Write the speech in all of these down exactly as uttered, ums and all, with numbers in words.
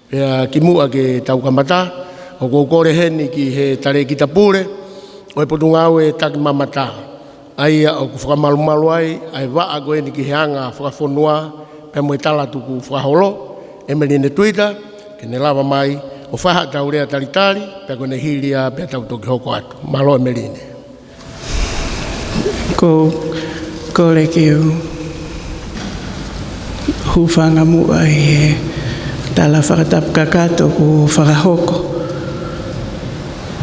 Pea kimuʻa ke tau kamata, ʻoku ou kole heni ki he Talēkita Pule ʻo e Potungāue Takimamata, ʻa ia ʻoku fakamalumalu ai ʻa e vaʻa ko eni ki he anga fakafonua pea mo e tala tukufakaholo, ʻEmeline Tuita, ke ne lava mai ʻo fai haʻatau lea talitali, pea ko ʻene hili ia pea tau toki hoko atu. Mālō ʻEmeline. Ko, kole ke u hūfanga muʻa ʻi he tala fakatapu kakato kuo fakahoko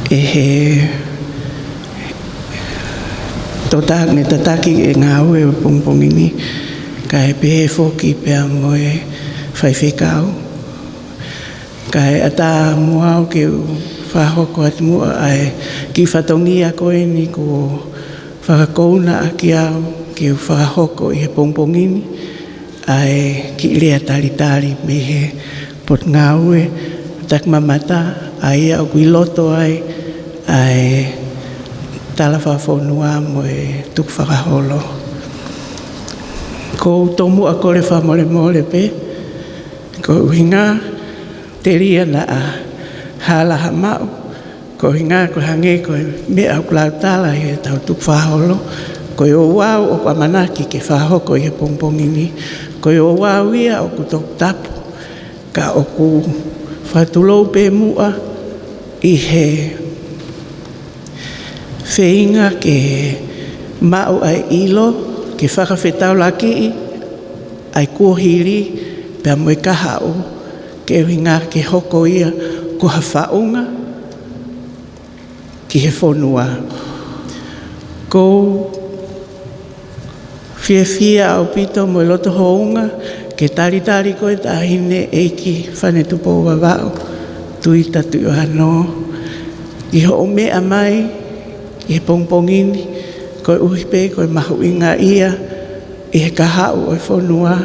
ʻe he tota-, ne tataki e ngāue ʻo e pongipongi ni, kae pehē foki pea mo e faifekau. Kae ʻatā mo au ke u fakahoko atu muʻa ʻa e kiʻi fatongia ko eni kuo fakakouna ʻaki au ke u fakahoko ʻi he pongipongi ni, ʻa e kiʻi lea talitali mei he Potungāue Takimamata, ʻa ia ʻoku ʻi loto ai ʻa e tala fakafonua mo e tukufakaholo. Ko u tomuʻa kole fakamolemole pē, ko e ʻuhinga telia naʻa hala ha maʻu, ko e ʻuhinga ko e hangē ko e meʻa ʻoku lau tala ʻi heʻetau tukufakaholo, ko e ouau ʻoku ʻamanaki ke fakahoko ʻi he pongipongi ni, ko e ouau ia ʻoku toputapu, ka ʻoku fakatulou pē muʻa ʻi he feinga ke maʻu ʻa e ʻilo, ke fakafetaulakiʻi ʻa e kuohili pea mo e kahaʻu, ke ʻuhinga ke hoko ia ko ha faʻunga ki he fonua. Ko u fiefia ʻaupito mo e loto hounga ke talitali koe Taʻahine ʻEiki Fanetupou Vavaʻu Tuita Tuʻiʻohano, ʻi hoʻo meʻa mai ʻi he pongipongi ni, koeʻuhi pē ko e mahuʻinga ia ʻi he kahaʻu ʻo e fonua,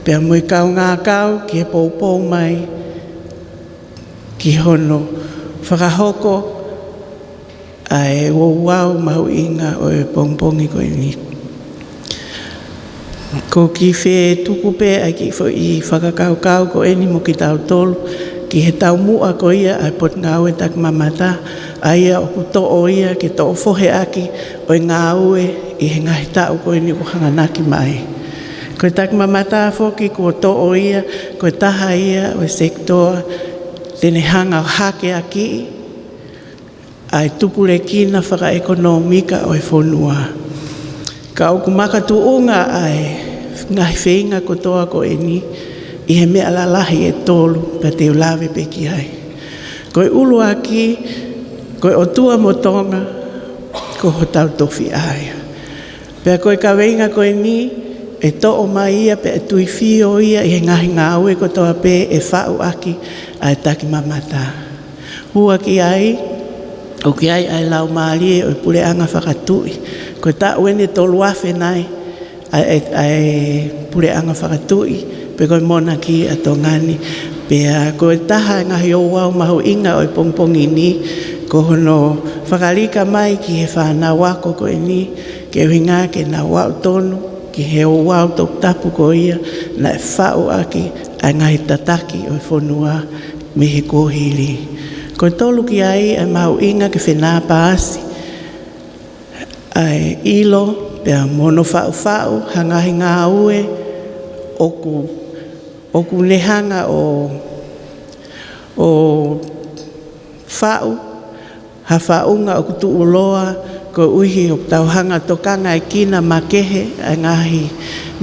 pea mo e kaungā kau ki he poupou mai ki hono fakahoko ʻa e ouau mahuʻinga ʻo e pongipongi ko eni. Ko u kiʻi fetuku pē ʻa e kiʻi foʻi fakakaukau ko eni mo kitautolu ki he taumuʻa ko ia ʻa e Potungāue Takimamata, ʻa ia ʻoku toʻo ia ke toʻo fohe ʻaki ʻo e ngāue ʻi he ngaahi taʻu ko eni ʻoku hanganaki mai. Ko e takimamata foki kuo toʻo ia ko e taha ia ʻo e sekitoa te ne hanga ʻo hakeakiʻi ʻa e tupulekina fakaʻekonōmika ʻo e fonua. Ka ʻoku makatuʻunga ʻa e ngaahi feinga kotoa ko eni ʻi he meʻa lalahi ʻe tolu pea te u lave pē ki ai. Ko e ʻuluaki, ko e ʻOtua mo Tonga, ko hotau tofiʻa ia. Pea ko e kaveinga ko eni, ʻe toʻo mai ia pea ʻe tuifio ia ʻi he ngaahi ngāue kotoa pē ʻe faʻu ʻaki ʻa e takimamata. Hua ki ai, ʻoku ʻi ai ʻa e laumālie ʻo e puleʻanga fakatuʻi. Ko e taʻu eni ʻe tolu afe nai ʻa e, ʻa e puleʻanga fakatuʻi, pe ko e monarchy ʻa Tonga ni. Pea ko e taha e ngaahi ouau mahuʻinga ʻo e pongipongi ni, ko hono fakalika mai ki he fānau ako ko eni, ke ʻuhinga ke nau aʻu tonu ki he ouau toputapu ko ia naʻe faʻu ʻaki ʻa e ngaahi tataki ʻo e fonua mei he kuohili. Ko e tolu ki ai ʻa e mahuʻinga ke fenāpasi ʻa e ʻilo pea mo hono faʻufaʻu ha ngaahi ngāue ʻoku, ʻoku ne hanga ʻo, ʻo faʻu ha faʻunga ʻoku tuʻuloa, koeʻuhi ʻoku tau hanga ʻo tokangaekina makehe ʻa e ngaahi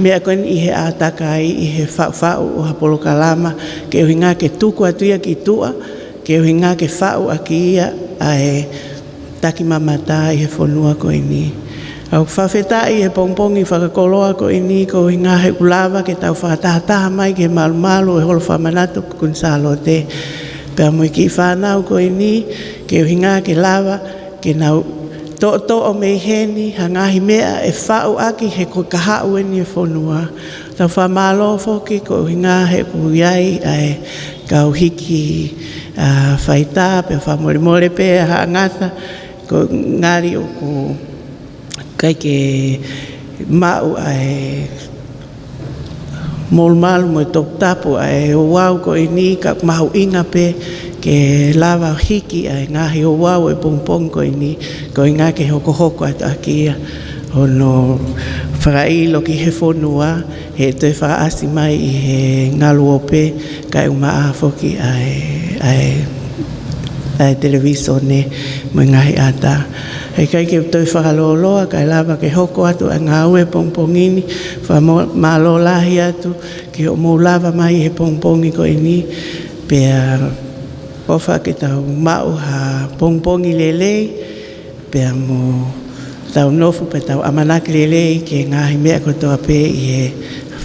meʻa ko eni ʻi he ʻātakai, ʻi he faʻufaʻu ʻo ha polokalama, ke ʻuhinga ke tuku atu ia ki tuʻa, ke ʻuhinga ke faʻu ʻaki ia ʻa e takimamata ʻi he fonua ko eni. ʻOku ou fakafetaʻi he pongipongi fakakoloa ko eni, ko e ʻuhinga he ʻoku lava ke tau fakatahataha mai ki he malumalu ʻo e Holo Fakamanatu Kuini Sālote, pea mo e kiʻi fānau ko eni, ke ʻuhinga ke lava ke nau toʻotoʻo mei heni ha ngaahi meʻa ʻe faʻu ʻaki he ko e kahaʻu eni ʻo e fonua. Tau fakamālō foki ko e ʻuhinga he ʻoku ʻi ai ʻa e kau hiki, ʻa, faitā, pea fakamolemole pē ʻa Haʻa Ngata, ko e ngali ʻoku ʻikai ke maʻu ʻa e molumalu mo e toputapu ʻa e ouau ko eni, ka mahuʻinga pē ke lava hiki ʻa e ngaahi ouau ʻo e pongipongi ko eni, ko e ʻuhinga ke hokohoko atu ʻaki ia hono fakaʻilo ki he fonua, he toe fakaʻasi mai ʻi he ngaluope, kae ʻumaʻā foki ʻa e, ʻa e ʻa e televīsone mo e ngaahi ʻata. ʻIkai ke toe fakalōloa, kae lava ke hoko atu ʻa e ngāue pongipongi ni, fakamālō lahi atu ki hoʻomou lava mai he pongipongi ko eni, pea ʻofa ke tau maʻu ha pongipongi lelei, pea mo tau nofo pea tau ʻamanaki lelei ki he ngaahi meʻa kotoa pē ʻi he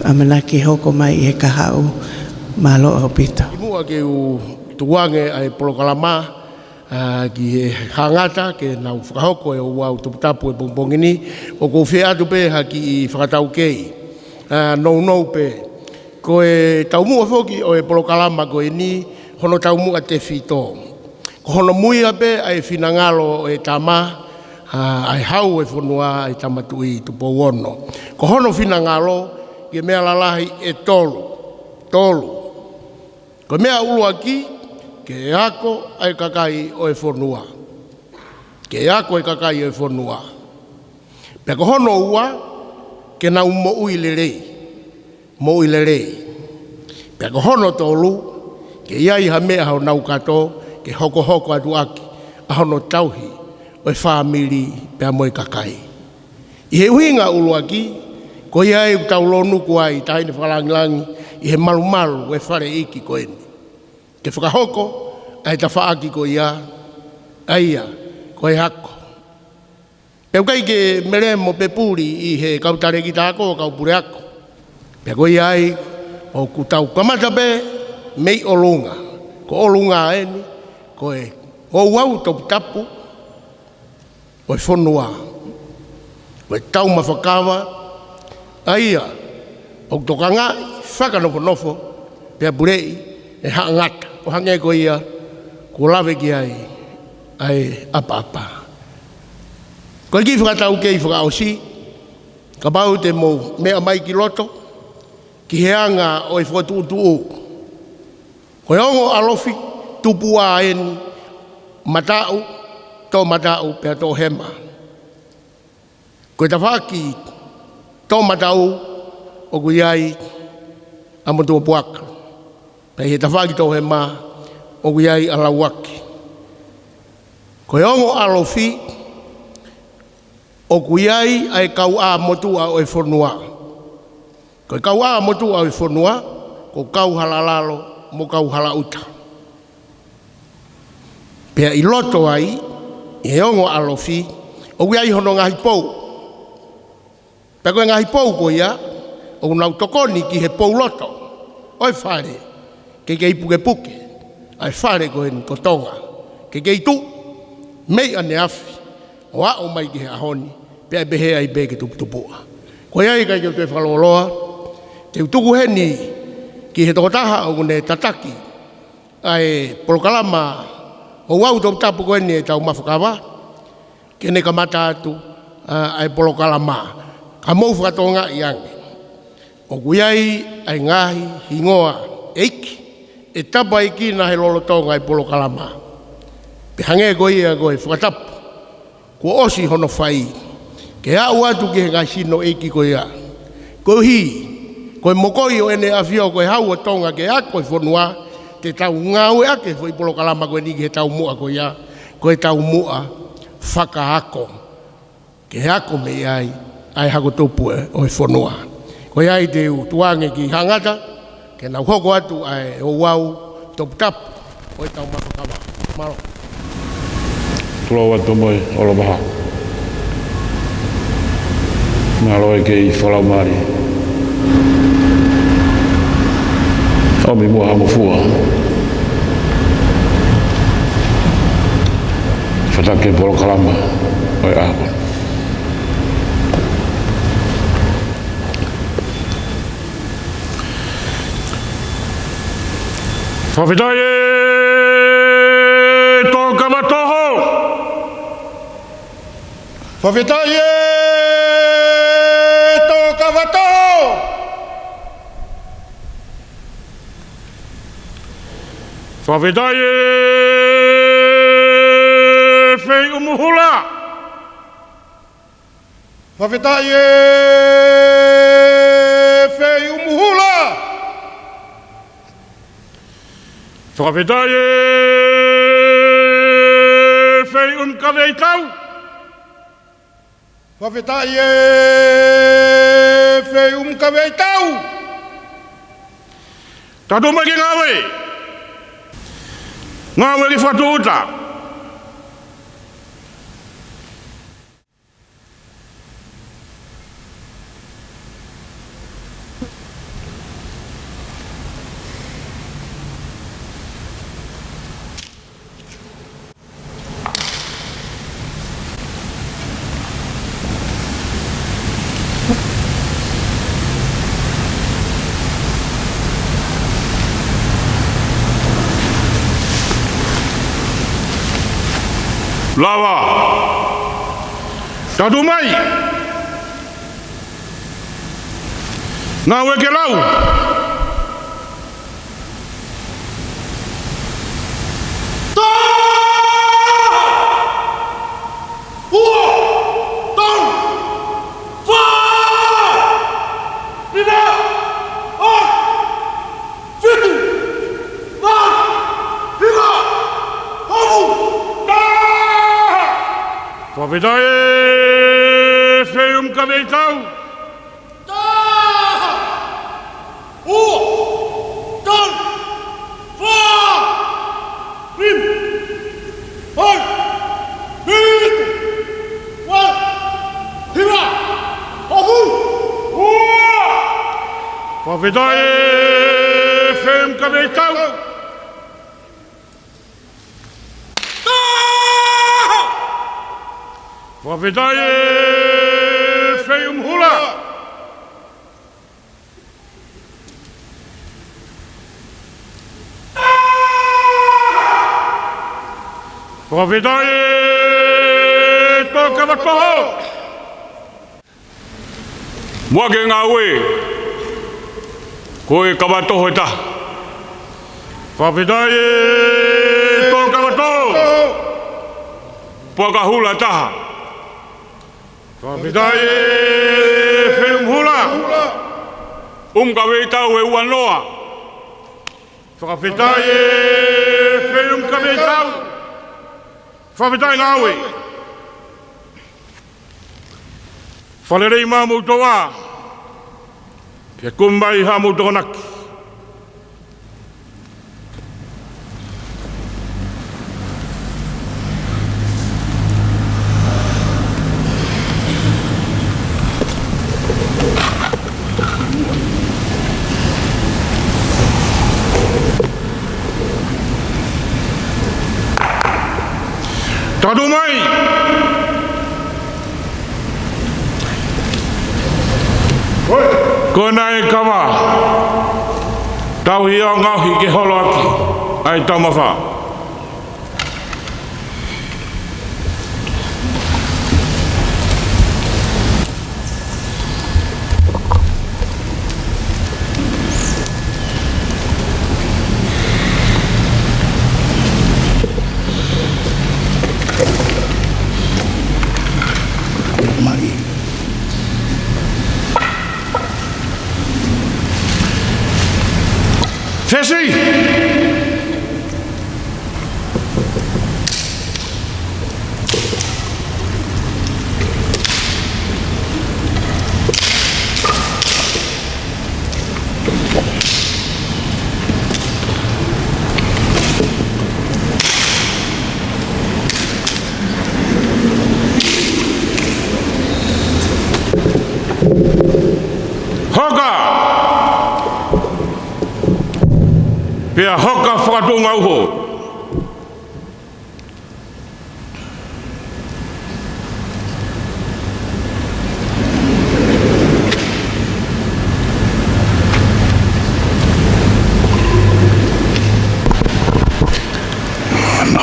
ʻamanaki hoko mai ʻi he kahaʻu. Mālō ʻaupito. Kimuʻa ke u tukuange ʻa e polokalama, ʻa, ki he haʻa ngata ke nau fakahoko e ouau toputapu ʻo e pongipongi ni, ʻoku ou fie ʻatu pē ha kiʻi fakataukei, ʻa, nounou pē. Ko e taumuʻa foki ʻo e polokalama ko eni, hono taumuʻa tefito. Ko hono muia pē ʻa e finangalo ʻo e tama, ʻa, ʻa e hau ʻo e fonua, ʻa e Tama Tuʻi Tupou Ono. Ko hono finangalo, ki he meʻa lalahi ʻe tolu. Tolu. Ko e meʻa ʻuluaki, ke ako ʻa e kakai ʻo e fonua. Ke ako e kakai ʻo e fonua. Pea ko hono ua, ke nau moʻui lelei. Moʻui lelei. Pea ko hono tolu, ke ʻi ai ha meʻa honau kato, ke hokohoko atu ʻaki ʻa hono tauhi ʻo e fāmili pea mo e kakai. ʻI he ʻuhinga ʻuluaki, ko ia ʻoku tau lōnuku ai, taʻahine fakalāngilangi, ʻi he malumalu ʻo e fale ʻeiki ko eni. Ke fakahoko ʻa e tafaʻaki ko ia, ʻa ia, ko e ako. Pea ʻoku ʻikai ke melemo pe puli ʻi he kau talēkita ako, kau puleako. Pea ko ia ai, ʻoku tau kamata pē mei ʻolunga. Ko ʻolunga eni, ko e ouau toputapu ʻo e fonua. Ko e taumafa kava, ʻa ia, ʻoku tokangaʻi, fakanofonofo, pea puleʻi ʻe haʻa ngata. ʻO hangē ko ia, kuo lave ki ai ʻa e ʻapaʻapa. Ko e kiʻi fakataukei fakaʻosi, kapau te mou meʻa mai ki loto, ki he anga ʻo e fokotuʻutuʻu. Ko e ongo ʻalofi, tupu ʻa eni, mataʻu, toʻomataʻu, pea toʻohema. Ko e tafaʻaki toʻomataʻu, ʻoku ʻi ai ʻa Motuʻapuaka. Pea ʻi he tafaʻaki toʻohema, ʻoku ʻi ai ʻa Lauaki. Ko e ongo ʻalofi, ʻoku ʻi ai ʻa e kauʻā motuʻa ʻo e fonua. Ko e kauʻā motuʻa ʻo e fonua, ko Kauhalalalo mo Kauhalaʻuta. Pea ʻi loto ai, ʻi he ongo ʻalofi, ʻoku ʻi ai hono ngaahi pou. Pea ko e ngaahi pou ko ia, ʻoku nau tokoni ki he pou loto ʻo e fale, ke kei pukepuke ʻa e fale ko eni ko Tonga, ke kei tuʻu mei ʻaneafi ʻo aʻu mai ki he ʻaho ni, pea ʻe pehē ai pē ke tuputupuʻa. Ko ia ʻikai ke u toe fakalōloa, te u tuku heni ki he tokotaha ʻoku ne tataki ʻa e polokalama ouau toputapu ko eni ʻa e taumafa kava, ke ne kamata atu ʻa, ʻa e polokalama. Ka mou fakatokangaʻi ange, ʻoku ʻi ai ʻa e ngaahi hingoa ʻeiki ʻe tapaʻekina he lolotonga ʻo e polokalama. Pea hangē ko ia ko e fakatapu kuo ʻosi hono fai, ke aʻu atu ki he ngaahi sino ʻeiki ko ia. Koeʻuhi, ko e mokoi ʻo ʻEne ʻAfio ko e Hau ʻo Tonga ke ako e fonua, te tau ngāueʻaki e foʻi polokalama ko eni ki he taumuʻa ko ia, ko e taumuʻa fakaako. Ke ako mei ai ʻa e hako tupu ʻo e fonua. Ko ia ai te u tukuange ki haʻa ngata, ke nau hoko atu ʻa e ouau toputapu ʻo e taumafa kava. Mālō. Tulou atu mo e ʻolovaha. Mālō e kei fakalaumālie. ʻOmi muʻa ha ngofua. Fataki e polokalama ʻo e ʻaho. Fakafetaʻi e Tokava Toho. Fakafetaʻi e Tokava Toho. Fakafetaʻi e feʻiʻumu hula. Fakafetaʻi e feʻiʻumu hula. Fakafetaʻi e feʻiʻumu kaveitau. Fakafetaʻi e feʻiʻumu kaveitau. Tau tuʻu mai ke ngāue. Ngāue ki fakatūʻuta. Lava. Tau tuʻu mai. Ngāue ke lau. Taha! Ua! Tolu! Fā! Nima! ʻAho! Fitu! Valu! Hiva! Hongofulu! Taha! Fakafetaʻi e feʻiʻumu kaveitau. Taha! Ua! Tolu! Fā! Nima! Valu! Fitu! Valu! Hiva! Hongofulu! Ua! Fakafetaʻi e feʻiʻumu kaveitau. Taha! Fakafetaʻi e feʻiʻumu hula. Fakafetaʻi e tō kava toho. Muʻa ke ngāue, ko e kava toho ʻe taha. Fakafetaʻi e tō kava toho. Puaka hula ʻe taha. Fakafetaʻi e feʻiʻumu hula. ʻUmu kaveitau ʻe ua noa. Fakafetaʻi e feʻiʻumu kaveitau. Fakafetaʻi ngāue. Fakalelei maʻa moutolu ā. Ke kumi mai haʻamou tokonaki. Tau tuʻu mai. Ko ena e kava. Tauhi ʻo ngaohi ke holo ʻaki ʻa e taumafa. Fesi! Hoka! Pea hoka fakatuʻunga uho.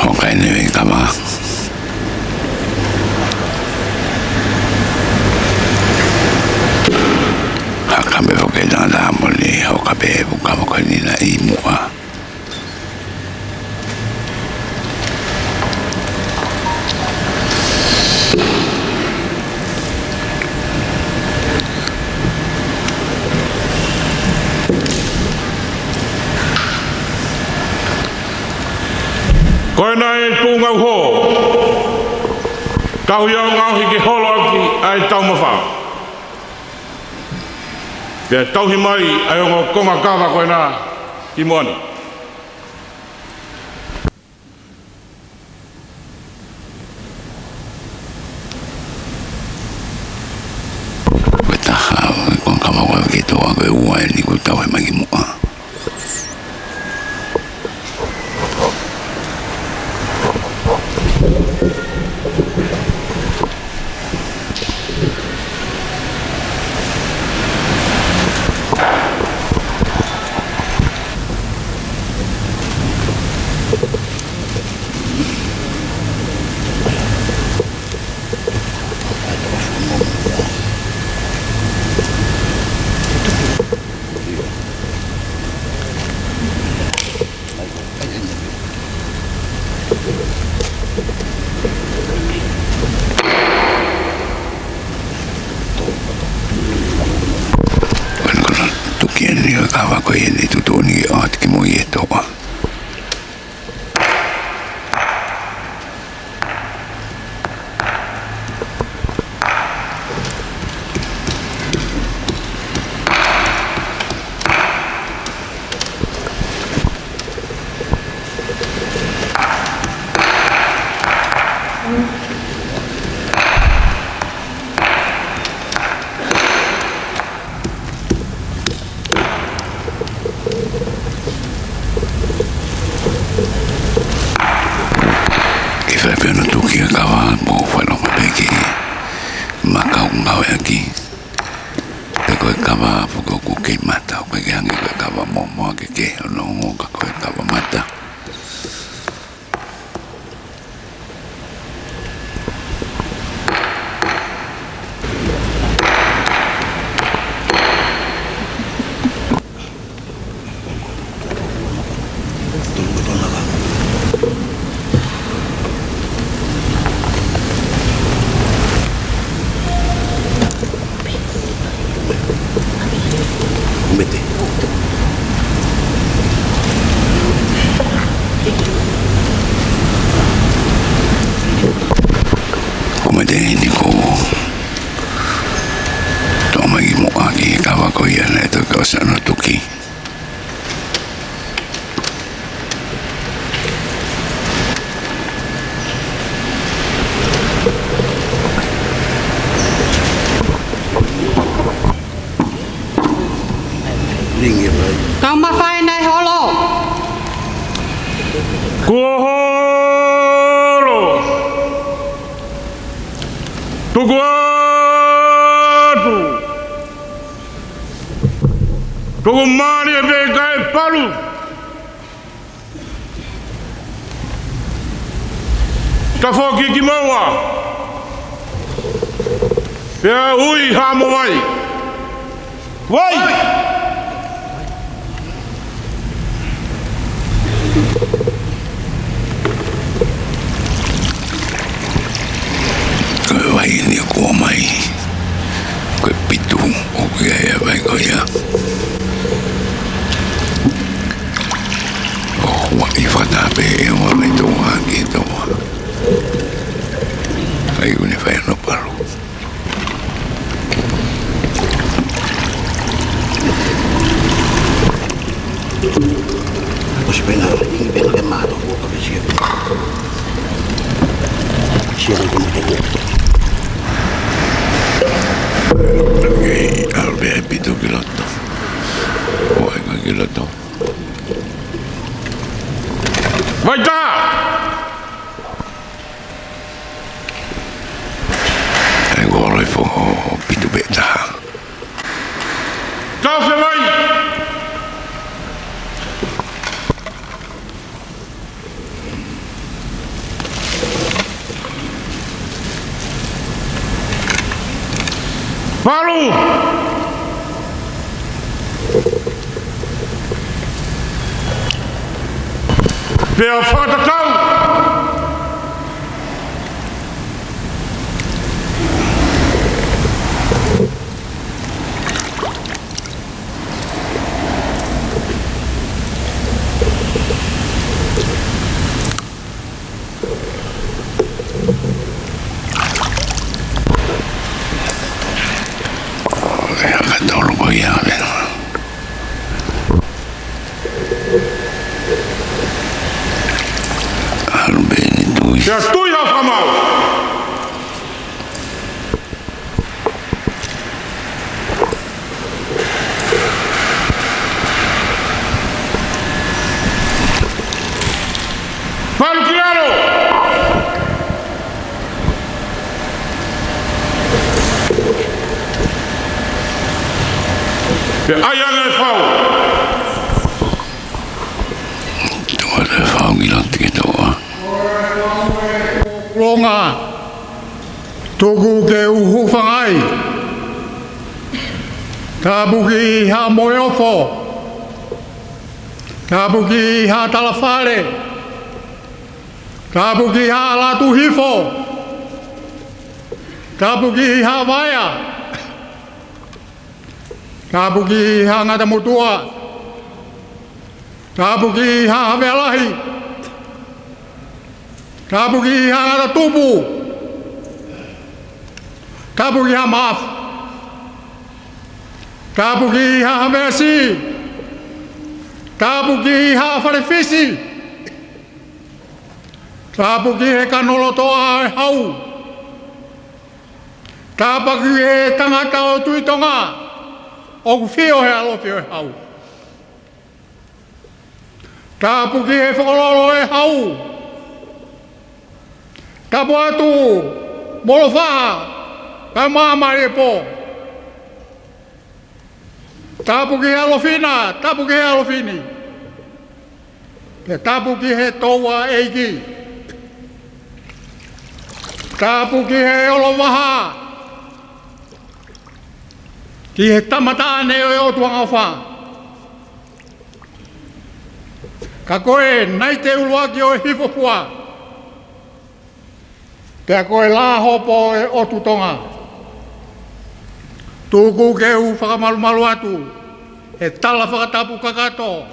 Hoka ʻene kava. Haka pē foki e tangata Amoli, hoka pē ʻeku kava ko eni naʻe ʻi muʻa. Tauhi ʻa e ongo ʻaho ke holo ʻaki ʻa e taumafa. Pea tauhi mai ʻa e ongo konga kava ko ena ki muʻa ni. Ko e taha ʻo e konga kava ko ē ki tuʻa, ko e ua eni kuo tauhi mai ki muʻa. Ko e konga tuki eni ʻo e kava ko eni, tuʻutuʻuni ʻo ʻoatu ki mui e toʻa. Ke fai pē hono tuki ʻa e kava mo fanongo pē ki he makau ngāueʻaki. Pe ko e kava foki ʻoku kei mata, ʻoku ʻikai ke hangē ko e kava mōmoa kehekehe hono ongo ka ko e kava mata. Mete. Ko mete ni ko toʻo mai ki muʻa ki he kava ko ia naʻe toki ʻosi hono tuki. Taumafa ʻe naʻe holo. Kuo holo. Tuku atu. Tuku mālie pē kae palu. Tafoki ki muʻa. Pea ui ha mo vai. Vai! Ko e vai ni kuo ʻomai. Ko e pitu ʻoku ʻi ai ʻa e vai ko ia. ʻO huaʻi fakataha pē ʻe ua mai toʻa ki toʻa. Vai ʻoku ne fai hono palu. Ko si pena, i pena ke mato, ko ka pesi. Sia ko mato. Okei, ʻalu pē ʻa e pitu ki loto. ʻOi, ko ki loto. Vai tā! ʻE ngolo i fo pitu pē taha. Tafe mai! Palu! Pea fakatatau! Pea ʻai ange e fau. Tau ʻai e fau ki loto ke toa. Longa. Tuku ke u hūfanga ai. Tāpuakiʻi Haʻa Moheofo. Tāpuakiʻi Haʻa Talafale. Tāpuakiʻi Haʻa Lātūhifo. Tāpuakiʻi Haʻa Vaea. Tāpuakiʻi Haʻa Ngata Motuʻa. Tāpuakiʻi Haʻa Havea Lahi. Tāpuakiʻi Haʻa Ngata Tupu. Tāpuakiʻi Haʻa Maʻafu. Tāpuakiʻi Haʻa Havea Siʻi. Tāpuakiʻi Haʻa Fale Fisi. Tāpuakiʻi he kanolotoʻa ʻo e hau. Tāpuakiʻi he tangata ʻo Tuʻi Tonga ʻoku fio he ʻalofi ʻo e hau. Tāpuakiʻi he fokololo ʻo e hau. Tapu atu Molofaha kae māmālie e pō. Tāpuakiʻi he ʻAlofina, tāpuakiʻi he ʻAlofini. Pea tāpuakiʻi he Touʻa ʻEiki. Tāpuakiʻi he Olovaha. Ki he tama taʻane ʻo e ʻOtua ʻofa. Ka ko e nai te uluaki ʻo e hifofua. Pea ko e lā hopo ʻo e ʻOtu Tonga. Tuku ke u fakamalumalu atu he tala fakatapu kakato.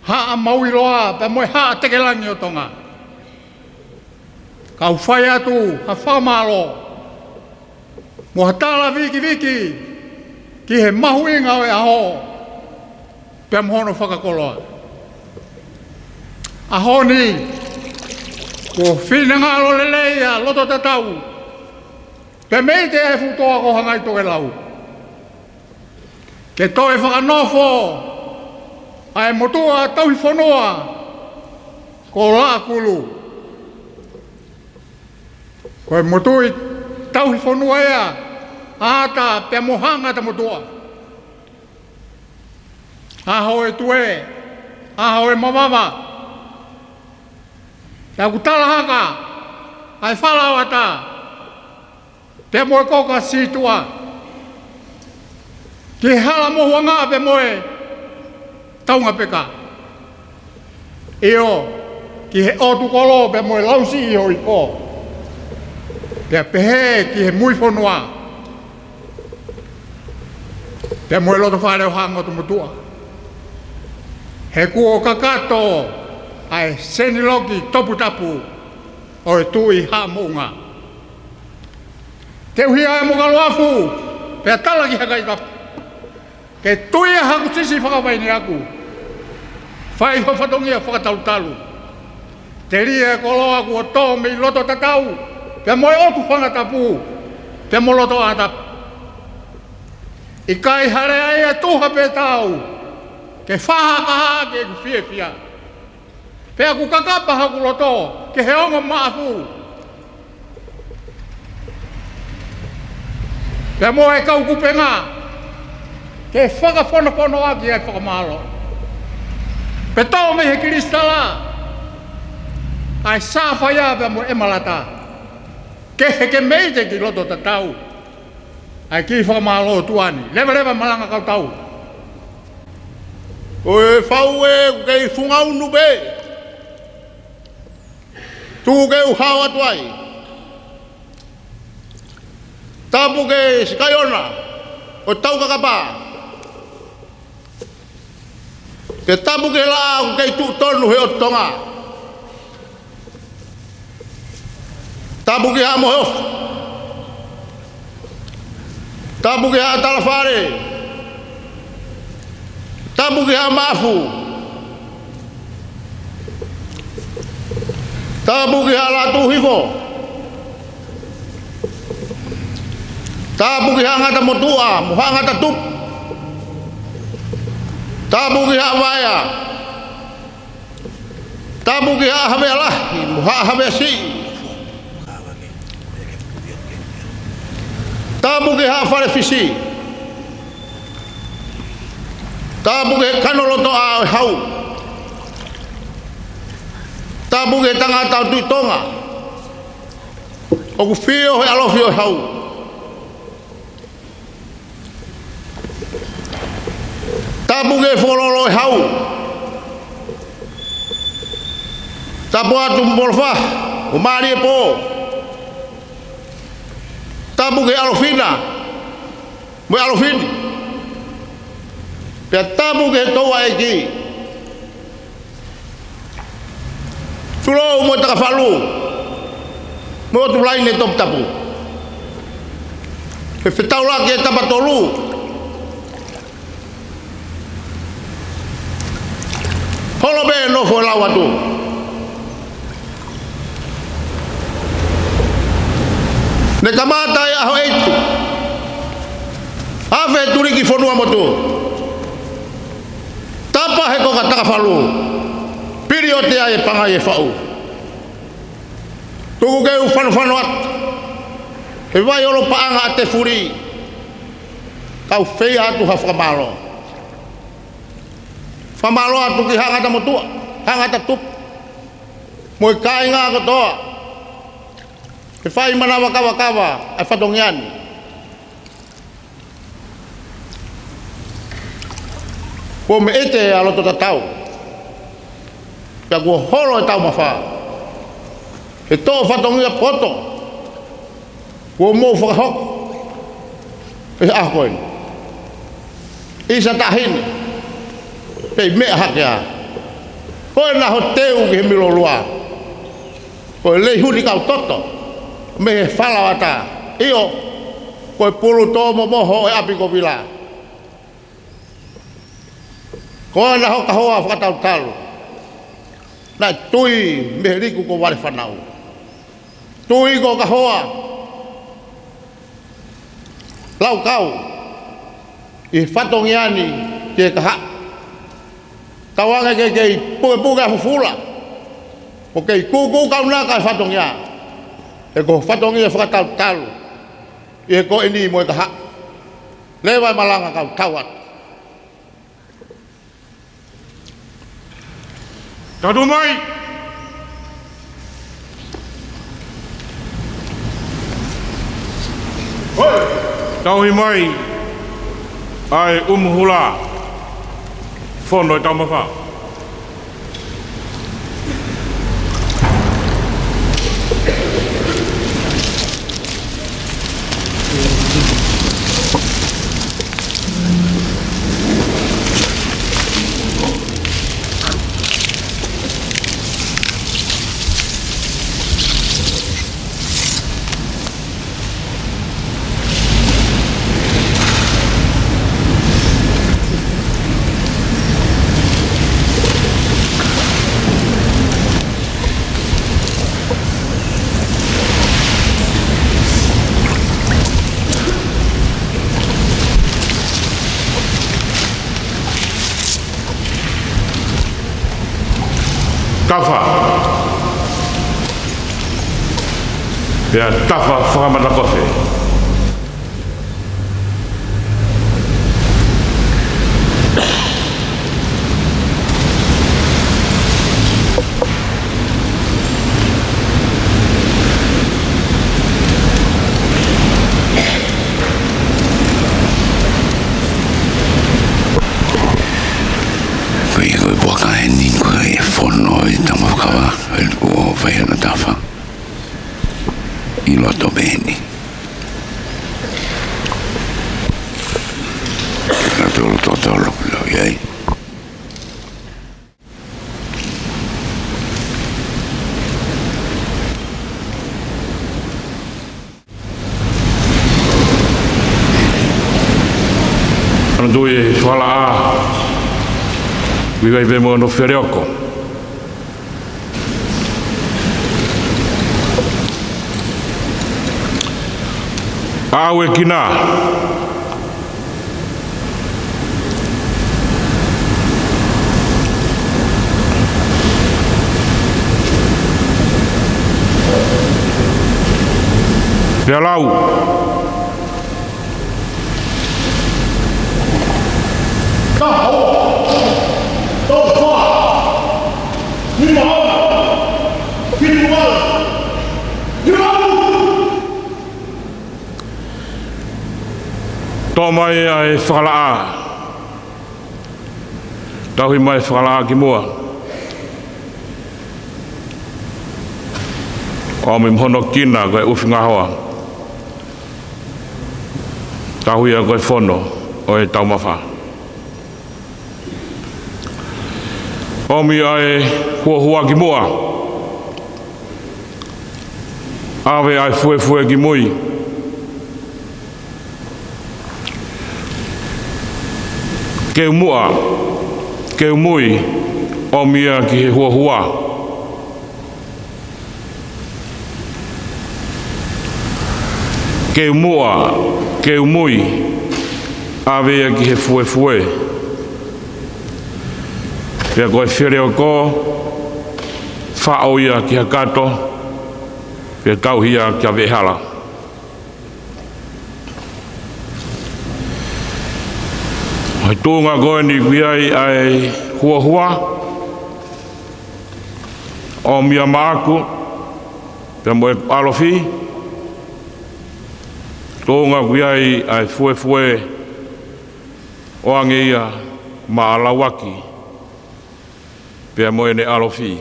Haʻa Mauiloa pea mo e Haʻa Tekelangi ʻo Tonga. Kau fai atu ha fakamālō mo ha tala vikiviki ki he mahuʻinga ʻo e ʻaho pea mo hono fakakoloa. ʻAho ni, kuo finangalo lelei ʻa Lototatau pea mei he fuʻu toa ko Hangaitokelau ke toe fakanofo ʻa e motuʻa tauhi fonua ko Laʻakulu. Ko e motuʻa tauhi fonua ia ʻa ʻAta pea mo Haʻa Ngata Motuʻa. ʻAho e tue, ʻaho e mavava. Pea ʻoku tala hake ʻa e fala ʻo ʻAta pea mo e koka sītuʻa ki he hala mohuʻanga pea mo e taunga peka. ʻIo, ki he ʻotu kolo pea mo e lausiʻi ʻo e ipo. Pea pehē ki he mui fonua pea mo e loto fale ʻo Haʻa Ngata Motuʻa. He kuo kakato ʻa e seniloki toputapu ʻo e Tuʻi Haʻa Moʻunga. Teuhia e Mokaloafu, pea tala ki Hakaʻitapu. Ke tui ʻa haku sisi fakavaine aku. Fai ho fatongia fakatalutalu. Telia e koloa kuo tō mei Lototatau pea mo e ʻOtu Fanga Tapu pea mo Lotoʻā Tapu. ʻIkai ha lea ia tuha pe tau ke fakahā ʻeku fiefia. Pea ʻoku kakapa haku loto ki he ongo Maʻafu pea mo e kau kupenga ke fakafonofonoʻaki ʻa e fakamālō. Pea tō mei he kilisitala ʻa e sāfaia pea mo e ʻemalata. Ke heke mei te ki Lototatau ʻa e kiʻi fakamālō ʻo e tuʻa ni. Levaleva malanga kau tau. Ko e fau ē, ʻoku kei funga unu pē. Tuku ke u hao atu ai. Tapu ki he Sikaiona ʻo Taukakapa. Pea tapu ki he laʻā ʻoku kei tuʻu tonu he ʻOtu Tonga. Tapu ki Haʻa Moheofo. Tapu ki Haʻa Talafale. Tapu ki Haʻa Maʻafu. Tapu ki Haʻa Lātūhifo. Tapu ki Haʻa Ngata Motuʻa mo Haʻa Ngata Tupu. Tapu ki Haʻa Vaea. Tapu ki Haʻa Havea Lahi mo Haʻa Havea Siʻi. Tapu ki he Haʻa Fale Fisi. Tapu ki he kanolotoʻa ʻo e hau. Tapu ki he tangata ʻo Tuʻi Tonga ʻoku fio he ʻalofi ʻo e hau. Tapu ki he Fuoloa ʻo e Hau. Tapu atu Molofaha, ʻo mālie pō. Tapu ki he ʻAlofina mo e ʻAlofini. Pea tapu ki he Touʻa ʻEiki. Tulou mo e Takafalu, mo ʻOtu Laine Toputapu. He fetaulaki e tapa tolu. Holo pē nofo lau atu. Ne kamata e ʻaho ʻeitu. Afe tuliki fonua motu. Tapa he koka Takafalu. Pili ʻo te ai e pangai e faʻu. Tuku ke u fanofano atu he vai ʻo lo paʻanga ʻa Tefuli. Kau fai atu ha fakamālō. Fakamālō atu ki Haʻa Ngata Motuʻa, Haʻa Ngata Tupu, mo e kāinga kotoa. He fai manava kavakava ʻa e fatongia ni. Kuo meʻete ʻa loto tatau. Pea kuo holo e taumafa. He toʻo fatongia poto kuo mou fakahoko ʻi he ʻaho ko eni. ʻIsa Taʻahine, pea meʻa hake ā. Ko e naʻa ho teu ki he milolua. Ko e leihuni kau toto mei he fala ʻo ata. ʻIo, ko e pulu tō momoho ʻo e ʻapi ko Vila. Ko e naʻa ho kahoa fakatautalu naʻe tui mei he liku ko Valefanau. Tui ko kahoa laukau ʻi he fatongia ni ki he kahaʻu. Tauange ke kei pukepuke ʻa fufula, ʻo kei kūkū kaunaka e fatongia. He ko e fatongia fakatautalu ʻi he ko eni mo e kahaʻu. Leva e malanga kau tau atu. Tatu mai. Tauhi mai ʻa e ʻumu hula fono e taumafa. Tafa. Pea tafa fakamatakofe. Ko ia ko e puaka eni, ko e fono e tama kava, ʻa ia kuo fai hono tafa ʻi loto pē eni. Ka tolo totolo, lau i ai. Ano tui e fala a. Vivai pe mo no fere oko. Au e kina. Pea lau. Taha ua, tolu fā, nima ono, fitu valu, nima ua. Toʻo mai ʻa e fakalaʻā. Tauhi mai e fakalaʻā ki muʻa. ʻOmi mo hono kina ko e ʻufi ngahoa. Tauhi ia ko e fono ʻo e taumafa. ʻOmi ʻa e huohua ki muʻa. ʻAve ʻa e fuefue ki mui. Keu muʻa, keu mui, ʻomi ia ki he huohua. Keu muʻa, keu mui, ʻave ia ki he fuefue. Pea ko e feleoko, faʻo ia ki ha kato, pea tauhi ia kia Veʻehala. ʻI he tuʻunga ko eni ʻoku ʻi ai ʻa e huohua, ʻomi ia maʻaku, pea mo ʻeku ʻalofi, tuʻunga ʻoku ʻi ai ʻa e fuefue, ʻoange ia maʻa Lauaki, pea mo ʻene ʻalofi.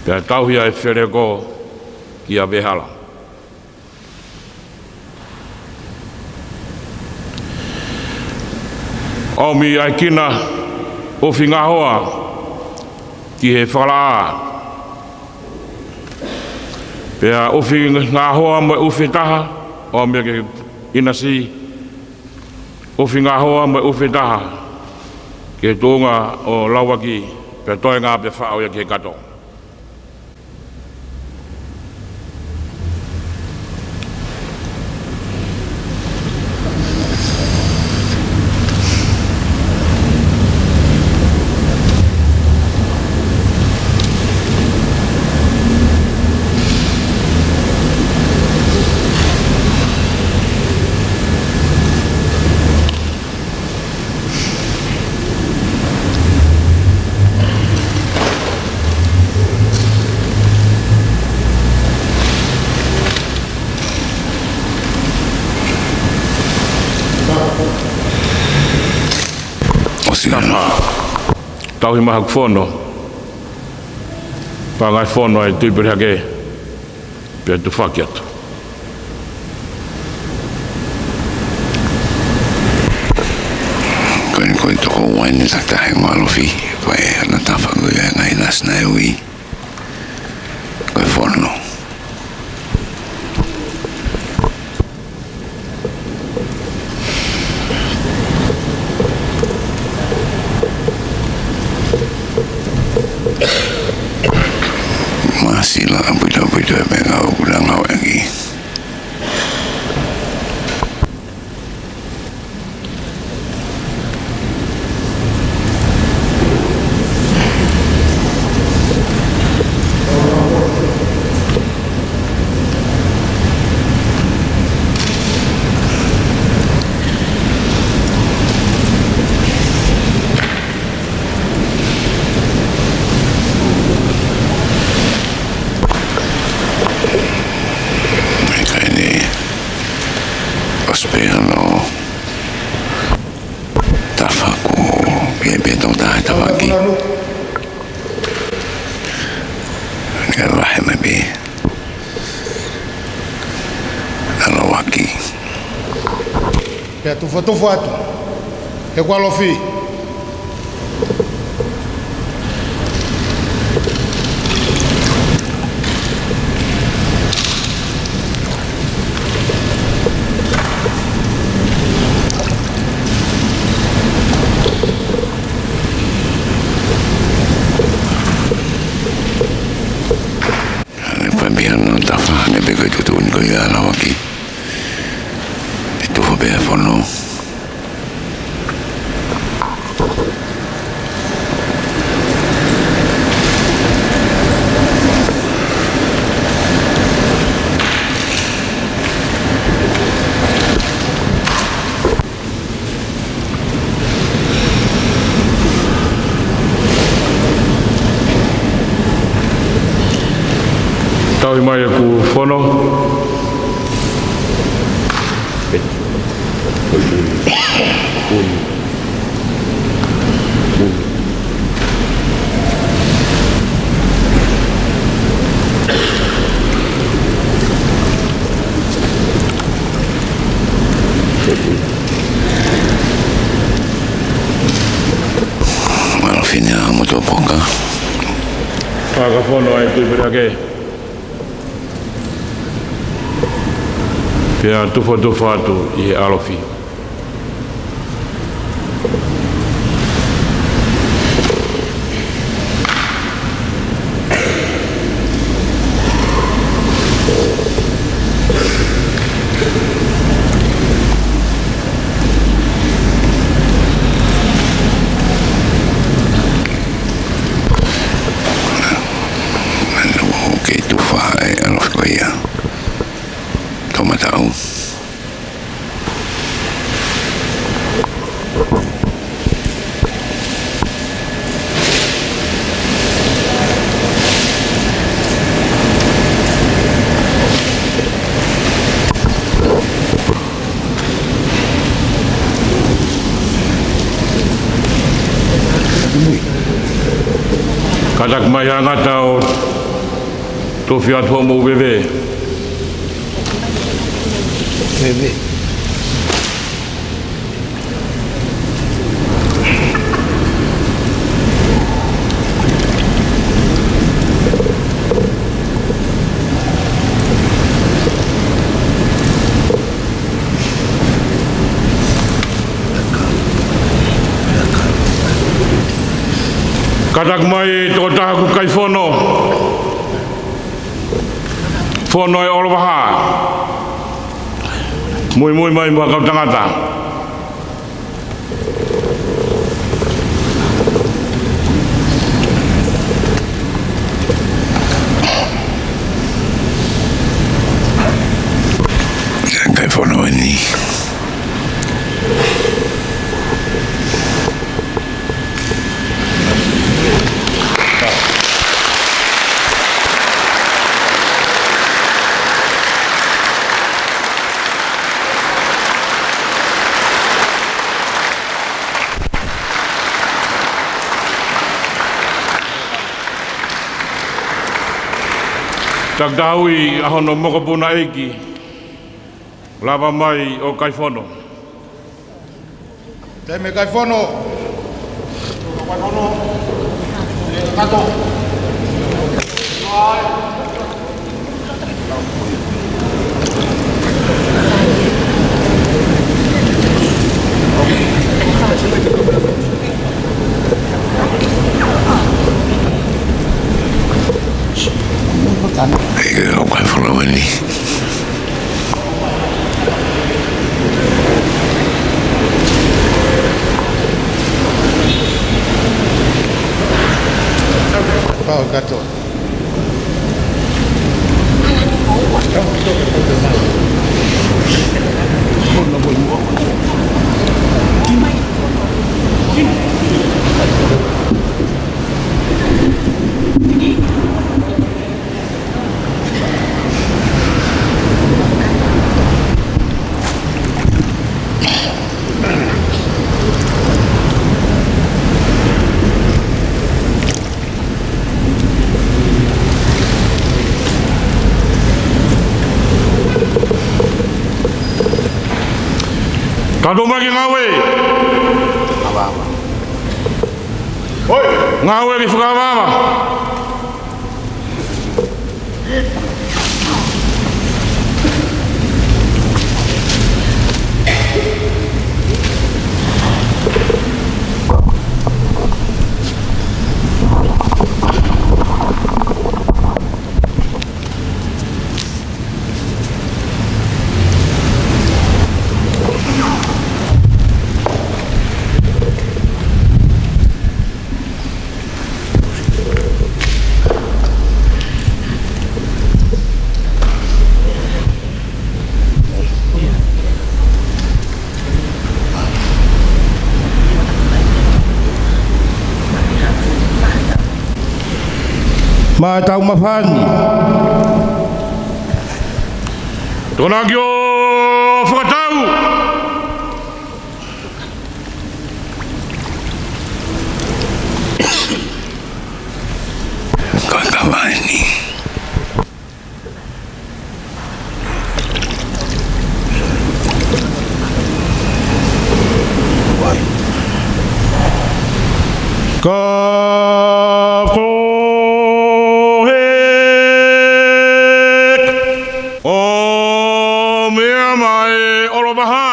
Pea tauhi ʻa e feleoko kia Veʻehala. ʻOmi ʻa e kina ʻufi ngahoa ki he fakalaʻā. Pea ʻufi ngahoa mo e ʻufi taha, ʻomi ia ki he ʻinasi, ʻufi ngahoa mo e ʻufi taha ki he tuʻunga ʻo Lauaki, pea toe ngā pea faʻo ia ki he kato. ʻOsi. Tauhi mai haku fono. Pangai fono ai tui pere hake. Pea tufaki atu. Ko e, ko e toko ua eni, takitaha e ngaahi ʻalofi, ko e ana tafa ko ia e ngaahi nasi naʻe ui ko e fono. Māsila ʻaupito, ʻaupito e meʻa ʻoku na ngāueʻaki. Kai ni, ʻosi pē hono tafa ko ia pē tau taha tafaʻaki. Ni ka vahe mai pē ʻa Lauaki. Pea tufatufa atu. He kuo ʻalofi. Hane pea pea no tafa, hane pē ko e tuʻutuʻuni ko ia ʻa Lauaki. Pea tufa pē ʻa e fono. Tauhi mai ʻeku fono. Malo fine a moto poka. Ka ka fono ai Tuʻipuleake. Pea tufatufa atu ʻi he ʻalofi. Manu ʻoku kei tufa e ʻalofi ko ia. Toʻomataʻu. Kātaki mai ha ngata ʻo tofi atu hoʻomou veve. Veve. Kātaki mai tokotaha ʻoku kai fono. Fono ʻe ʻOlovahā. Muimui mai mo ha kau tangata. Kai fono eni. Takitaha ui ʻa hono mokopuna ʻeiki. Lava mai ʻo kai fono. Taimi kai fono. Kai fono. Kato. Kai fono eni. Pau kato. Kato mai ke ngāue. Ngāue ke fakaʻavaʻava. Maʻa e taumafana. Tokonaki ʻo fakatau. Kakavaini. Ka ko hek. ʻO meʻa mai ʻOlovaha.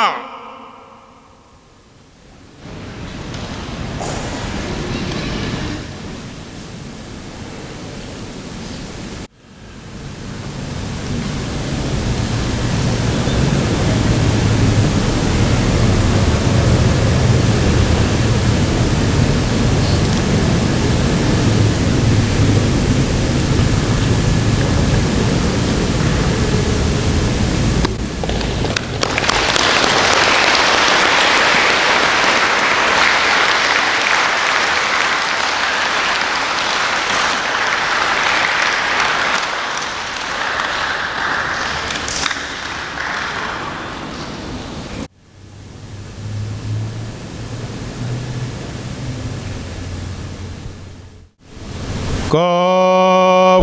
Ka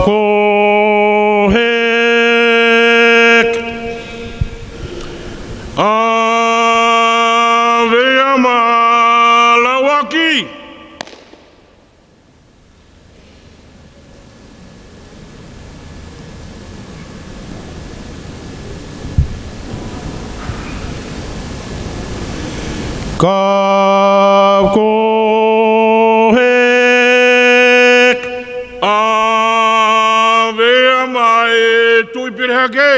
ko hek. ʻAve ia ma lauaki. Ka ko hek. ʻAve ia mai Tuʻipelehake.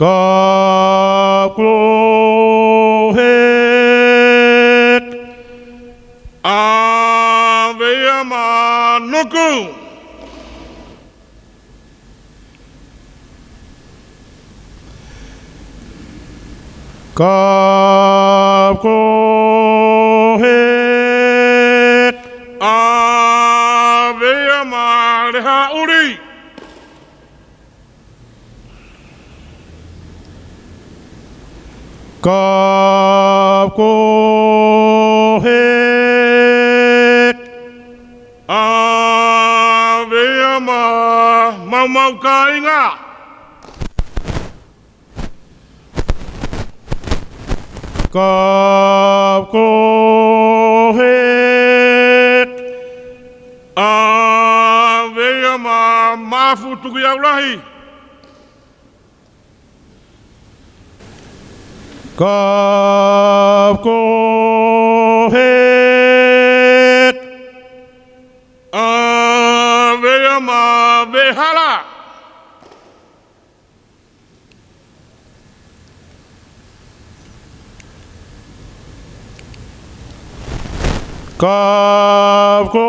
Ka ko hek. ʻAve ia ma Nuku. Ka ko hek. ʻAve ia ma Lehaʻuli. Ka ko hek. ʻAve ia ma Maumau Kāinga. Ka ko hek. ʻAve ia ma Mafu Tukuiaulahi. Ka ko hek. ʻAve ia ma Vehala. Ka ko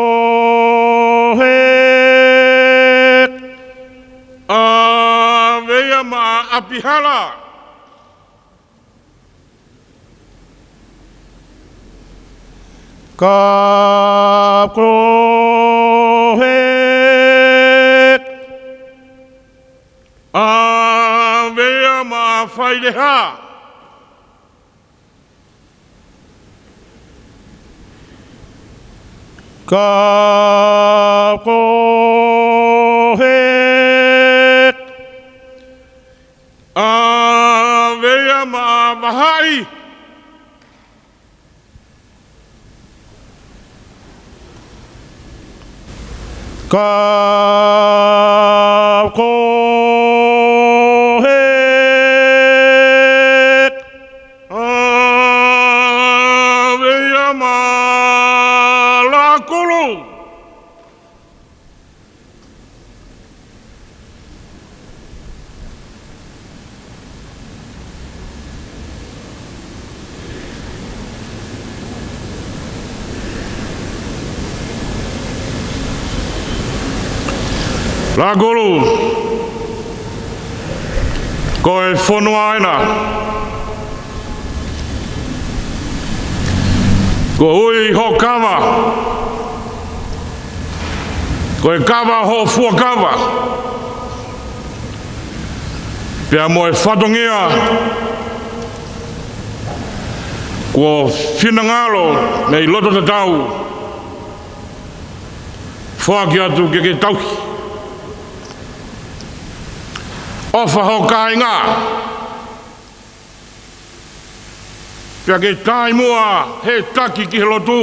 hek. ʻAve ia ma ʻApihala. Ka ko hek. ʻAve ia ma Faileha. Ka ko hek. ʻAve ia ma Vahaʻi. Ka ko hek. ʻAve ia ma Lakulu. Lakulu, ko e fonua ena. Ko ui ho kava. Ko e kava hoʻo fuakava, pea mo e fatongia kuo finangalo mei loto tatau, foaki atu ke ke tauhi. ʻOfa ho kāinga, pea ke taimua he taki ki he lotu,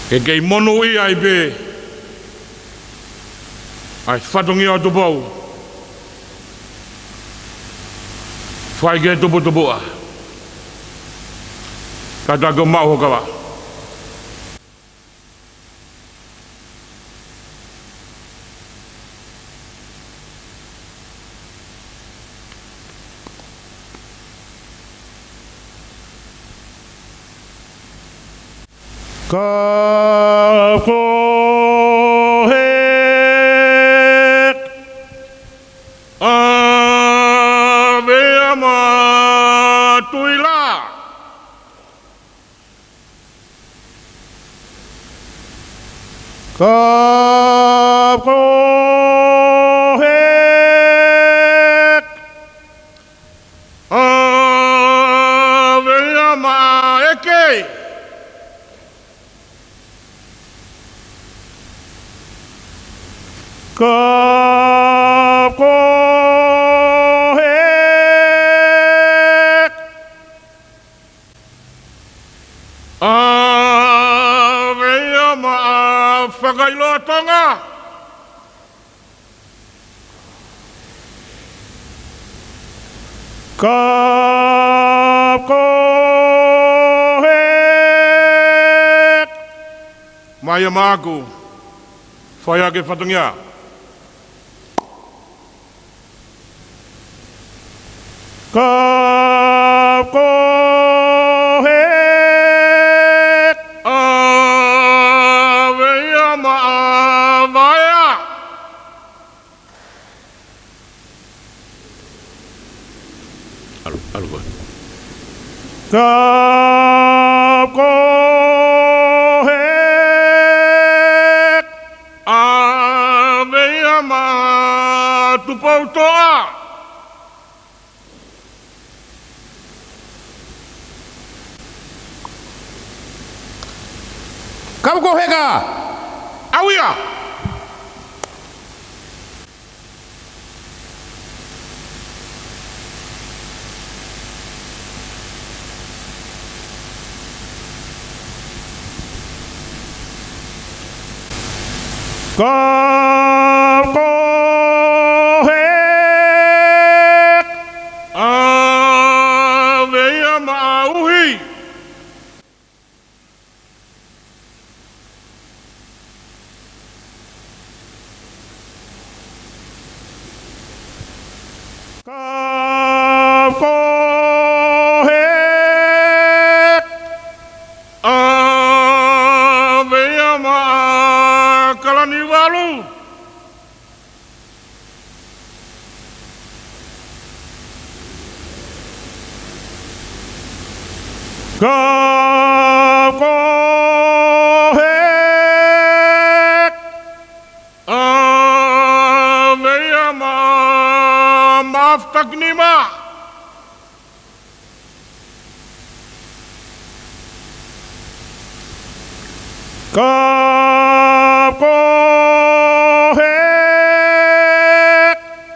ke kei monūʻia ai pē ʻa e fatongia ʻo Tupou. Fai ke tuputupuʻa. Kātaki ʻo maʻu ho kava. Ka ko he ʻave ia maʻa Tuila. Ka ko he ʻave ia maʻa ʻEke. Ka ko he ʻave ia maʻa Fakailoa Tonga. Ka ko he ʻave ia maʻaku. Fai ake fatongia. Ka ko he ʻave ia maʻa Vaea. ʻAlu, ʻalu koe. Ka ko he ʻave ia maʻa Tupoutoʻa. Ka ko he ka. ʻAu ia. Ka ko he ʻave ia maʻa Uhi. Ka ko he ʻave ia maʻa Kalaniuvalu. Ka ko he ʻave ia maʻa Mafutakinima. Ka ko he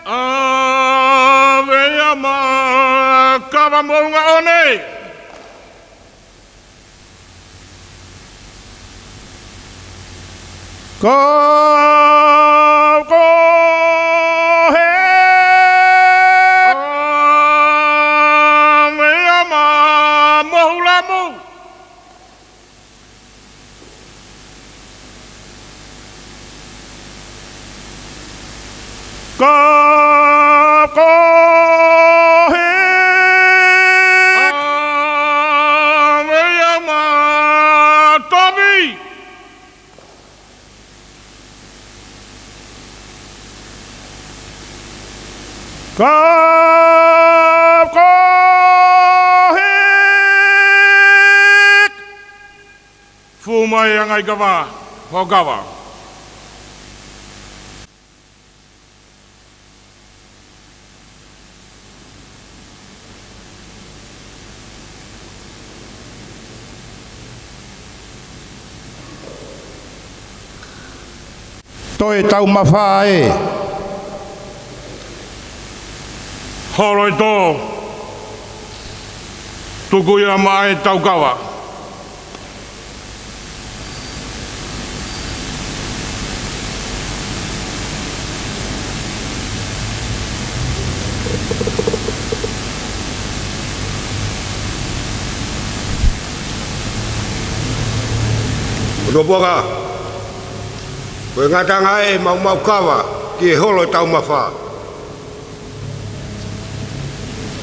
ʻave ia maʻa Kavamoʻungaʻone. Ka ko he ʻave ia maʻa Mohulamou. Ka ko he ʻave ia maʻa Tomi. Ka ko he Fū mai ʻa e ngaahi kava, hoʻo kava. Toe taumafa ē. Holo e tō. Tuku ia maʻa e tau kava. ʻOtua Puaka, ko e ngataʻanga ē ʻemau maʻu kava ki he holo e taumafa.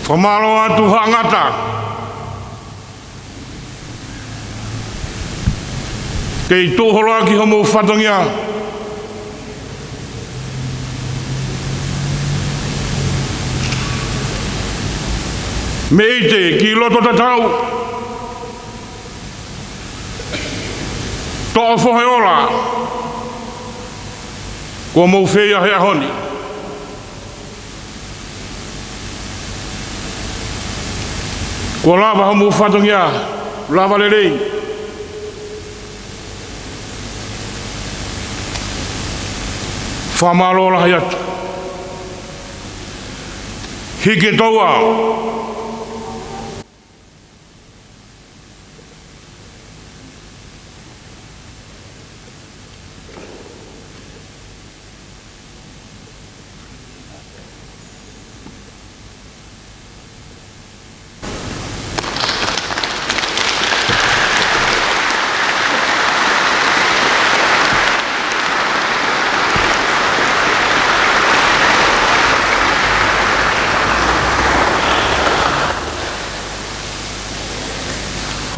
Fakamālō atu Haʻa Ngata. Kei tuʻu holo ʻaki homou fatongia. Mei te ki loto tatau. Toʻo fohe ola. Kuo mou feia he ʻaho ni. Kuo lava homou fatongia, lava lelei. Fakamālō lahi atu. Hiki e toa.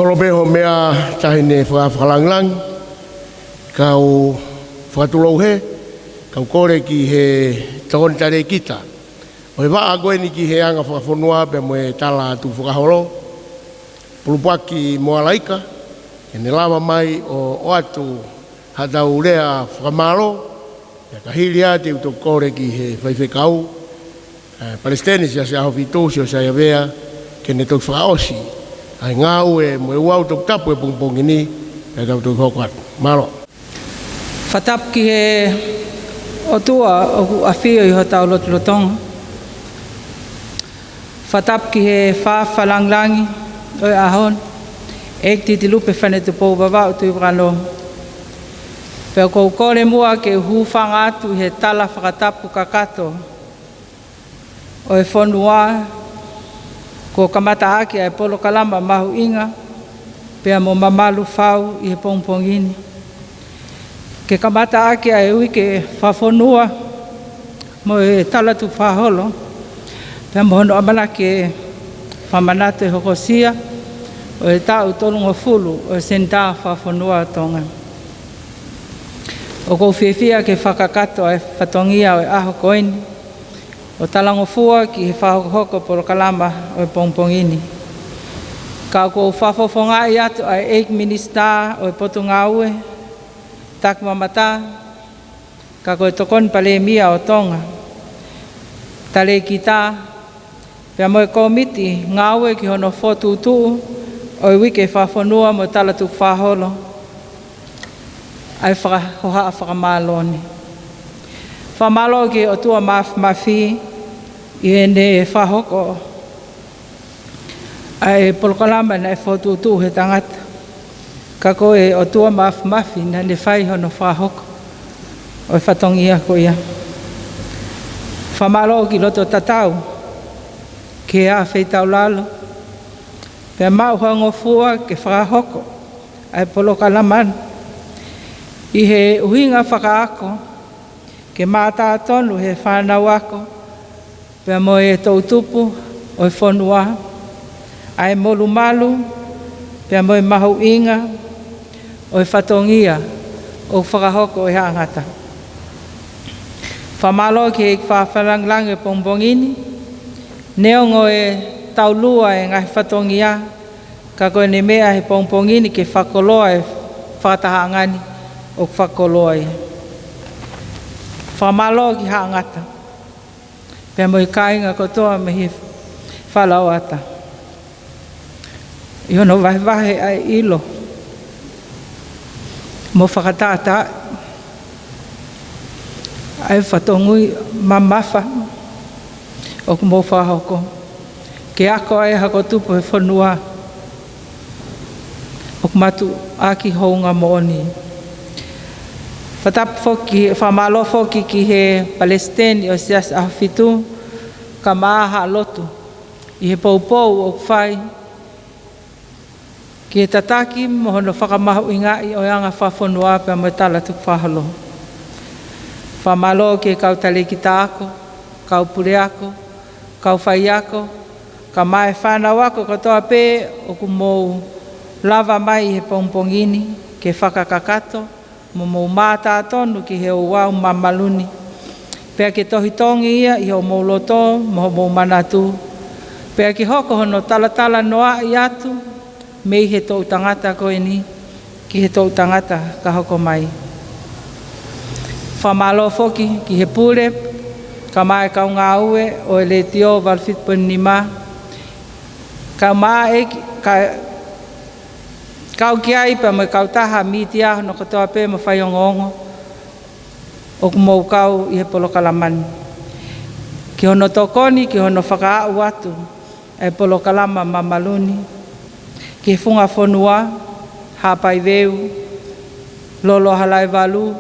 Holo pē hoʻo meʻa, Taʻahine Fakalangilangi, kau fakatulou hē, kau kole ki he tokoni talēkita ʻo e vaʻa ko eni ki he anga fakafonua pea mo e tala tukufakaholo, Pulupaki Moalaika, ke ne lava mai ʻo ʻoatu haʻatau lea fakamālō. Pea ka hili ia te u toki kole ki he faifekau, ē, Palesiteni Siasi ʻAhofitu, Siosaia Vea, ke ne toki fakaʻosi ʻa e ngāue mo e ouau toputapu e pongipongi ni, pea tau toki hoko atu. Mālō. Fakatapu ki he ʻOtua ʻoku ʻafio ʻi hotau lotolotonga. Fakatapu ki he Fakalangilangi ʻo e ʻaho ni, ʻEiki Titilupe Fanetupou Vavaʻu Tuʻivakanō. Pea ʻoku ou kole muʻa ke u hūfanga atu ʻi he tala fakatapu kakato ʻo e fonua, kuo kamata ʻaki ʻa e polokalama mahuʻinga pea mo mamalu fau ʻi he pongipongi ni. Ke kamata ʻaki ʻa e uike fakafonua mo e tala tukufakaholo, pea mo hono ʻamanaki ke fakamanatu e hokosia ʻo e taʻu tolungofulu ʻo e Senitā Fakafonua ʻo Tonga. ʻOku ou fiefia ke fakakakato ʻa e fatongia ʻo e ʻaho ko eni, ʻo talangofua ki he fakahokohoko polokalama ʻo e pongipongi ni. Ka ʻoku ou fakafofongaʻi atu ʻa e ʻEiki Minisitā ʻo e Potungāue, Taki Mamata, ka ko e Tokoni Palēmia ʻo Tonga, talēkita, pea mo e kōmiti ngāue ki hono fokotuʻutuʻu ʻo e uike fakafonua mo e tala tukufakaholo, ʻa e fakahohaʻa fakamālō ni. Fakamālō ki he ʻOtua Māfimafi ʻi heʻene fakahoko ʻa e polokalama naʻe fokotuʻutuʻu he tangata. Ka ko e ʻOtua Māfimafi naʻa ne fai hono fakahoko ʻo e fatongia ko ia. Fakamālō ki loto tatau, ki he ʻAfeitaulalo, pea maʻu ha ngofua ke fakahoko ʻa e polokalama ni ʻi he ʻuhinga fakaako, ke mātā tonu he fānau ako, pea mo e toʻutupu ʻo e fonua, ʻa e molumalu, pea mo e mahuʻinga ʻo e fatongia ʻoku fakahoko ʻe Haʻa Ngata. Fakamālō ki he ʻEiki Fakalangilangi ʻo e pongipongi ni, neongo e taulua e ngaahi fatongia, ka ko ʻene meʻa he pongipongi ni ke fakakoloa e fakatahaʻanga ni ʻoku fakakoloa ia. Fakamālō ki Haʻangata pea mo e kāinga kotoa mei he falaoata ʻi hono vahevahe ʻa e ʻilo mo fakatātā ʻa e fatongia mamafa ʻoku mou fakahoko ke ako ai hako tupu he fonua ʻoku mātuʻaki hounga moʻoni. Fakatapu foki, fakamālō foki ki he Palesiteni ʻo e Siasi ʻAhofitu, kae ʻumaʻā haʻa lotu ʻi he poupou ʻoku fai ki he tataki mo hono fakamahuʻingaʻi ʻo e anga fakafonua pea mo e tala tukufakaholo. Fakamālō ki he kau talēkita ako, kau puleako, kau faiako, kae ʻumaʻā e fānau ako kotoa pē ʻoku mou lava mai ʻi he pongipongi ni ke fakakakato mo mou mātā tonu ki he ouau mamalu ni, pea ke tohi tongi ia ʻi hoʻomou loto mo hoʻomou manatu, pea ke hoko hono talatalanoaʻi atu mei he toʻutangata ko eni ki he toʻutangata ka hoko mai. Fakamālō foki ki he pule, kae ʻumaʻā e kau ngāue ʻo e Letiō valu fitu poini nima, kae ʻumaʻā e ki-, ka-, kau ki ai pea mo e kautaha mītia hono kotoa pē mo faiongoongo ʻoku mou kau ʻi he polokalama ni. Ki hono tokoni, ki hono fakaaʻu atu ʻa e polokalama mamalu ni ki he funga fonua, Haʻapai Veu, Lolo Halaevalu,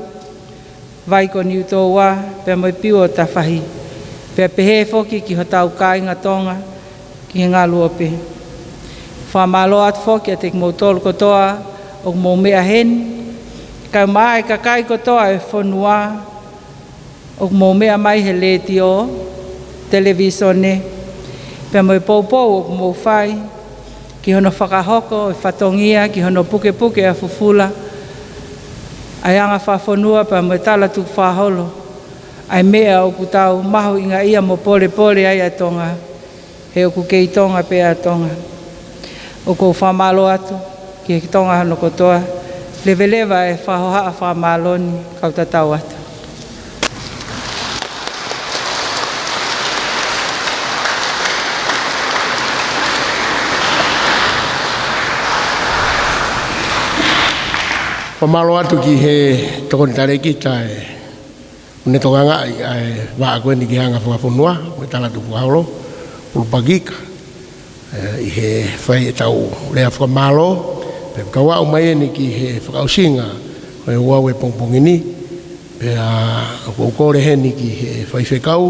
Vai ko Niutōua, pea mo e Piu ʻo Tafahi. Pea pehē foki ki hotau kāinga Tonga ki he ngaluope. Fakamālō atu foki kiate kimoutolu kotoa ʻoku mou meʻa heni, kae ʻumaʻā e kakai kotoa e fonua ʻoku mou meʻa mai he letiō, televīsone, pea mo e poupou ʻoku mou fai ki hono fakahoko e fatongia ki hono pukepuke ʻa e fufula ʻa e anga fakafonua pea mo e tala tukufakaholo, ʻa e meʻa ʻoku tau mahuʻingaʻia mo polepole ai ʻa Tonga, he ʻoku kei Tonga pē ʻa Tonga. ʻOku ou fakamālō atu ki he Tonga hono kotoa, leveleva e fakahohaʻa fakamālō ni, kau tatau atu. Fakamālō atu ki he tokoni talēkita ʻe ʻoku ne tokangaʻi ʻa e vaʻa ko eni ki he anga fakafonua mo e tala tukufakaholo, ʻUlupakika, ʻi he fai ʻetau lea fakamālō, pea kau aʻu mai eni ki he fakaʻosinga ʻo e ouau e pongipongi ni, pea ʻoku ou kole heni ki he faifekau,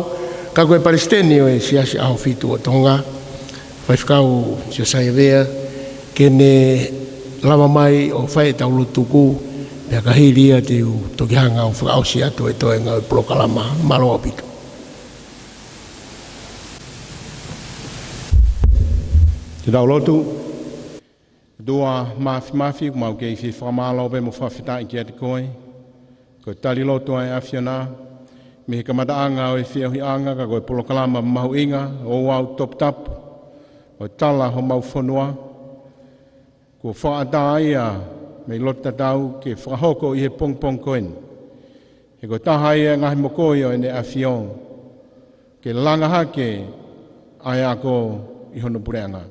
ka ko e Palesiteni ʻo e Siasi ʻAhofitu ʻo Tonga, Faifekau Siosaia Vea, ke ne lava mai ʻo fai ʻetau lotu tuku, pea ka hili ia te u toki hanga ʻo fakaʻosi atu e toenga ʻo e polokalama. Mālō ʻaupito. Te tau lotu. ʻOtua Māfimafi, ʻoku mau kei fie fakamālō pē mo fakafetaʻi kiate koe. Ko e tali lotu ʻa e ʻAfiona, mei he kamataʻanga ʻo e feohiʻanga, ka ko e polokalama mahuʻinga, ouau toputapu ʻo e tala homau fonua, kuo fakaʻatā ia mei loto tatau ke fakahoko ʻi he pongipongi ko eni. He ko e taha ia e ngaahi mokoʻi ʻo ʻEne ʻAfio, ke langa hake ʻa e ako ʻi hono puleʻanga.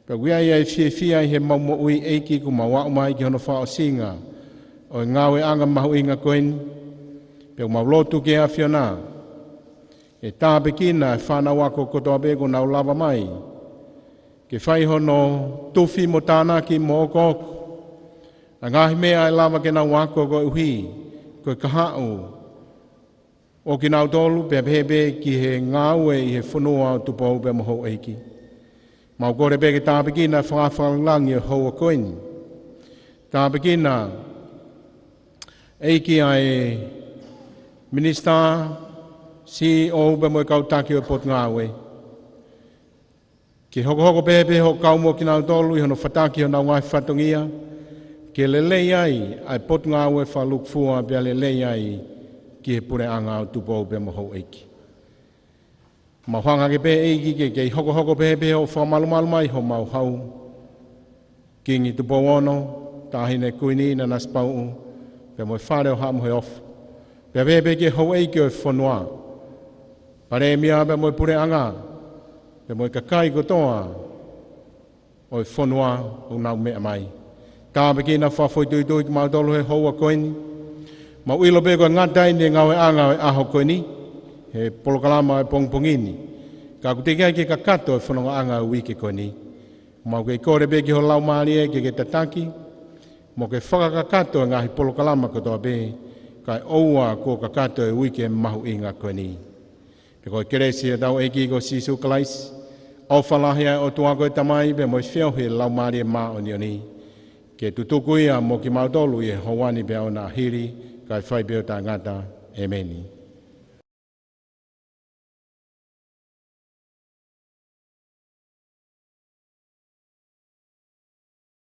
Pea ʻoku ʻi ai ʻa e fiefia ʻi heʻemau moʻui, ʻEiki, kuo mau aʻu mai ki hono fakaʻosinga ʻo e ngāueʻanga mahuʻinga ko eni. Pea ʻoku mau lotu ki he ʻAfiona, ke tāpuekina e fānau ako kotoa pē kuo nau lava mai ke fai hono tufi mo tānaki mo okooko ʻa e ngaahi meʻa ʻe lava ke nau ako koeʻuhi ko e kahaʻu ʻo kinautolu, pea pehē pē ki he ngāue ʻi he fonua ʻo Tupou pea mo Houʻeiki. Mau kole pē ke tāpuekina e fakaafe fakalangilangi ʻo e houa ko eni. Tāpuekina, ʻEiki, ʻa e Minisitā, C E O pea mo e kau taki ʻo e Potungāue. Ke hokohoko pehē pē hoʻo kau mo kinautolu ʻi hono fataki honau ngaahi fatongia, ke lelei ai ʻa e Potungāue fakalūkufua pea lelei ai ki he puleʻanga ʻo Tupou pea mo Houʻeiki. Mau hanga hake pē, ʻEiki, ke kei hokohoko pehē pē hoʻo fakamalumalu mai homau hau, Kingi Tupou Ono, Taʻahine Kuini Nanasipauʻu, pea mo e Fale ʻo Haʻa Moheofo, pea pehē pē ki he houʻeiki ʻo e fonua, Palēmia pea mo e Puleʻanga, pea mo e kakai kotoa ʻo e fonua ʻoku nau meʻa mai. Tāpuekina fakafoʻituitui kimautolu he houa ko eni. Mau ʻilo pē ko e ngata eni e ngāueʻanga ʻo e ʻaho ko eni he polokalama ʻo e pongipongi ni, ka ʻoku teʻeki ai ke kakato e fonongaʻanga ʻo e uike ko eni. Mau kei kole pē ki ho Laumālie ke ke tataki mo ke fakakakato e ngaahi polokalama kotoa pē, kae ʻoua kuo kakato e uike mahuʻinga ko eni. Pea ko e kelesi ʻa hotau ʻEiki ko Sīsū Kalaisi, ʻofa lahi ʻa e ʻOtua ko e Tamai, pea mo e feohi ʻa e Laumālie Māʻoniʻoni, ke tutuku ia mo kimautolu ʻi he houa ni pea ʻo na hili, kae fai pē ʻo taʻengata. ʻĒmeni.